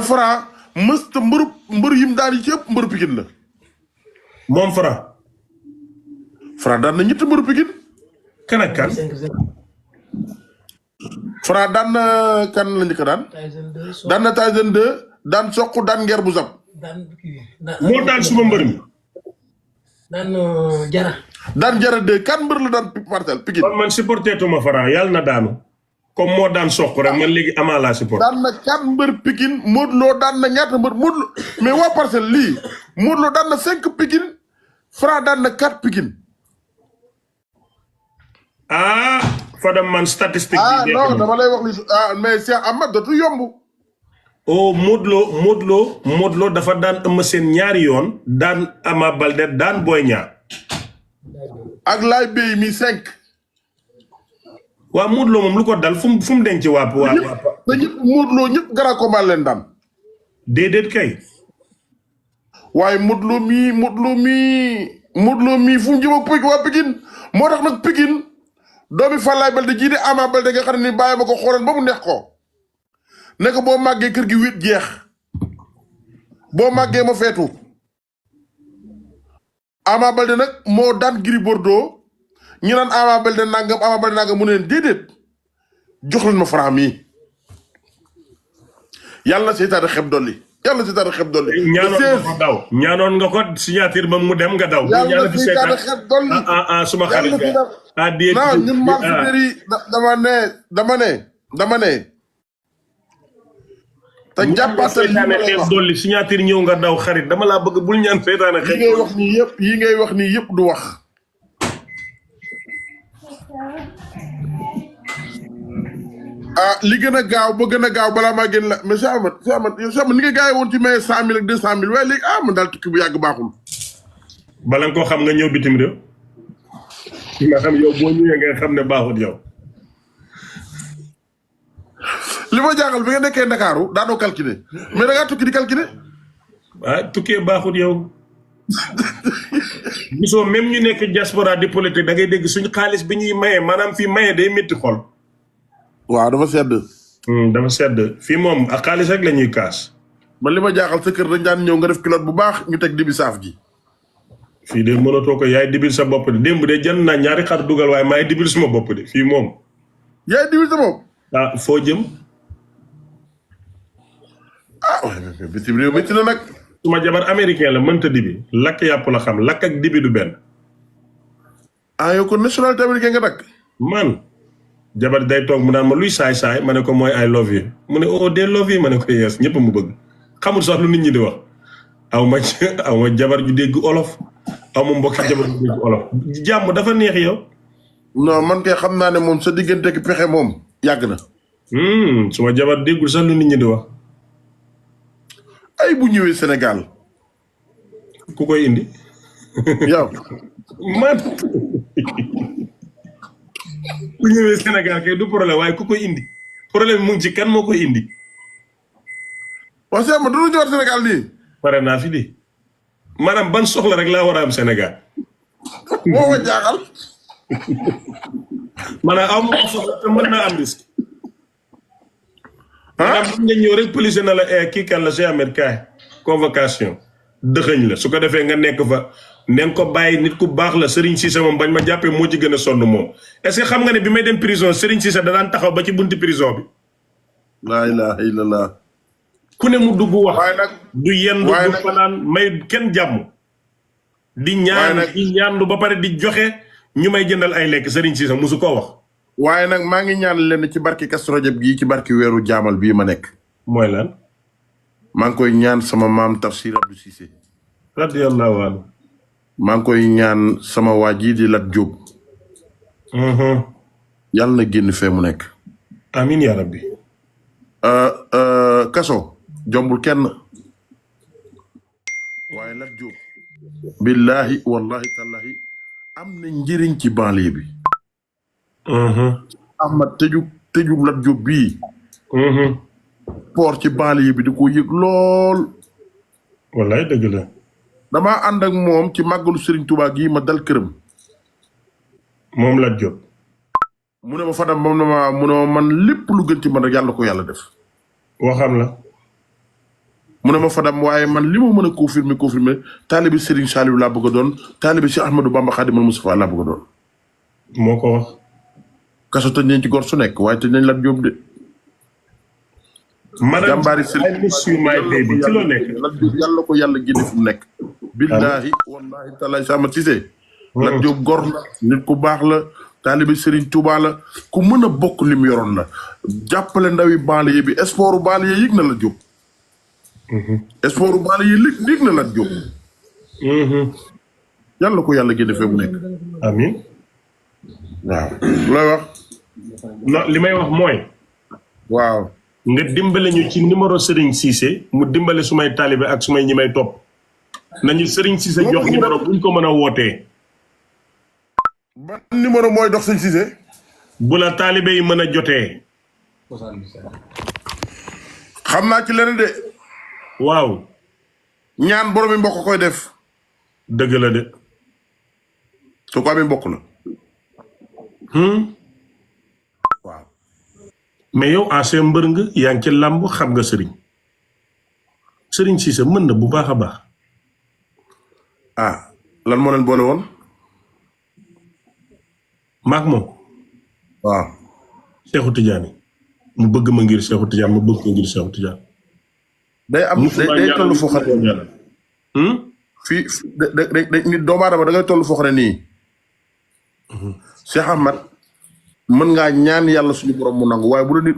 Franc mësta mbëru yim daan yi ci ëpp mbëru Pikine la. moom Franc daan na ñetti mbëru Pikine. kan ak kan. Franc daan na kan la njëkk daan. daan na Tyson 2 daan soq daan ngeer bu zap. moo daan suma mbër mi. daan jara. daan jara 2 kan mbër la daan parcelle Pikine. kon man supporté tuma Franc yàlla na daanu. comme moo daan soq rek man léegi Ama laa support. daan na kan mbër Pikine Modou Lo daan na ñaata mbër Modou Lo mais waa parcelle lii Modou Lo daan na 5 Pikine Franc daan na 4 Pikine. ah Fadam man statistique bi. non dama lay wax li mais Cheikh Ahmad dootu yomb. oh Modou Lo dafa daan Eumeu Sène ñaari yoon daan Ama Baldé daan Boy Niang. ak laay béy mi 5. waa Modou Lo moom lu ko dal fu mu denc waa. te ñëpp Modou Lo ñëpp grand combat leen daan. déedéet kay. waaye Modou Lo mii fu mu jëm ak waa Pikine moo tax nag Pikine doomi Falaye Baldé jii di Ama Baldé nga xam ne ni bàyyi ma ko xooloon ba mu neex ko ne ko boo màggee kër gi wét jeex boo màggee ma feetu Ama Baldé nag moo daan Gris Bordeaux ñu naan Ama Baldé nangam mu ne leen déedéet jox leen ma Franc mii yàlla na seytaane xeb dolli. ñaanoon nga ko signature ba mu dem nga daw. yàlla na seytaane xeb dolli. suma xarit non ñun marcheurs yi dama ne. te jàppaatal li ma lay wax dolli signature ñëw nga daw xarit dama laa bëgg bul ñaan seytaane xeb. yi ngay wax nii yëpp du wax. li gën a gaaw ba gën a gaaw balaa maa génn la mais Cheikh Ahmad ni nga gaawee woon ci maye 100 000 ak 200 000 waaye léegi man daal tukki bu yàgg baaxul. bala nga koo xam nga ñëw bitim réew. nga xam yow boo ñëwee nga xam ne baaxul yow. li ma jaaxal bi nga nekkee Ndakaaru daanoo calculer mais da ngaa tukki di calculer. tukkee baaxul yow. gisoo même ñu nekk diaspora di politique da ngay dégg suñu xaalis bi ñuy maye maanaam fii maye day métti xol. waaw dafa sedd. dafa sedd fii moom ak xaalis rek la ñuy kaas. man li ma jaaxal sa kër dañ daan ñëw nga def kilote bu baax ñu teg dibi saaf ji. fii de mënatoo ko yaay dibil sa bopp de démb de jënd naa ñaari xar dugal waaye maay dibil suma bopp de fii moom. yaay dibil sa bopp. foo jëm. waaye bitim réew métti na nag. suma jabar américain la mënta dibi lakk yàpp la xam lakk ak dibi du benn. yow kon nationalité américain nga nag. man. jabar day toog mu naan ma luy saay-saay ma ne ko mooy I love you mu ne they love you ma ne ko yees ñëpp mu bëgg xamul sax lu nit ñi di wax aw ma jabar ju dégg olof aw ma mbokki jabar ju dégg olof jàmm dafa neex yow. non man kay xam naa ne moom sa diggante ki pexe moom yàgg na. suma jabar déggul sax lu nit ñi di wax. ay bu ñëwee Sénégal. ku koy indi. yow man. ku ñëwee Sénégal kay du problème waaye ku koy indi problème mu ngi ci kan moo koy indi. waaw Cheikh ma du ñëwaat Sénégal nii. pare naa fi di maanaam ban soxla rek laa war a am Sénégal. moo ma jaaxal. maanaam aw ma soxla te mën naa am risque. maanaam bu nga ñëw rek police na la kii kan la Cheikh Ahmed kaay convocation dëxëñ la su ko defee nga nekk fa. neen ko bàyyi nit ku baax la Serigne Cissé moom bañ ma jàppee moo ci gën a sonn moom est-ce que xam nga ne bi may dem prison Serigne Cissé da daan taxaw ba ci bunti prison bi. laa ilaha illallah. ku ne mu dugg wax. waaye nag du yendu du fanaan may kenn jàmm. di ñaandu ba pare di joxe ñu may jëndal ay lekk Serigne Cissé musu koo wax. waaye nag maa ngi ñaan leen ci barki Kazu Rajab gii ci barki weeru jaamal bii ma nekk. mooy lan. maa ngi koy ñaan sama maam Tafsir Abdou Cissé. radiyallahu anhu. maa ngi koy ñaan sama waa jii di Lat Diop. yàlla na génn fee mu nekk. amiin yaa rabbi. kaso jombul kenn. waaye Lat Diop. billahi wallahi tallahi am na njëriñ ci banlieue bi. Ahmad tëju Lat Diop bii. port ci banlieue bi di ko yëg lool. wallaay dëgg la. damaa ànd ak moom ci màggalu Serigne Touba gii ma dal këram. moom Lat Diop. mu ne ma Fadam moom na ma mu ne ma man lépp lu gën ci man rek yàlla ko yàlla def. waxam la. mu ne ma Fadam waaye man li ma mën a confirmer taalibi Serigne Saliou laa bëgg a doon taalibi Cheikh Ahmadou Bamba Khadimal Moustapha laa bëgg a doon. moo ko wax. kaso tëj nañ ci gor su nekk waaye tëj nañ Lat Diop de. jàmbaari Serigne I miss you my baby ci loo nekk. Lat Diop yàlla ko yàlla génne fu mu nekk. billahi wallahi taala sama Cissé. Lat Diop gor la nit ku baax la taalibi Serigne Touba la ku mën a bokk li mu yoroon la jàppale ndawi banlieue bi espoiru banlieue yëg na Lat Diop. espoiru banlieue yëg na Lat Diop. yàlla ko yàlla génne fee mu nekk. amiin. waaw looy wax. non li may wax mooy. waaw. nga dimbale ñu ci numéro Serigne Cissé mu dimbale sumay taalibe ak sumay ñi may topp nañu Serigne Cissé jox numéro buñ ko mën a wootee. ban numéro mooy dox sëñ Cissé. bu la taalibe yi mën a jotee. xam naa ci leneen de. waaw. ñaan boromi mbokk koy def. dëgg la de. su ko amee mbokk la. waaw. mais yow ancien mbër nga yaa ngi ci làmb xam nga Serigne Cissé mën na bu baax a baax. ah lan moo leen boole woon. maak moom. waaw. Cheikhou Tidiane mu bëgg ma ngir Cheikhou Tidiane mu bëgg ko ngir Cheikhou Tidiane. day am day toll foo xam ne fii nit doomu aadama da ngay toll foo xam ne nii. Cheikh Ahmad mën ngaa ñaan yàlla suñu borom mu nangu waaye bu la nit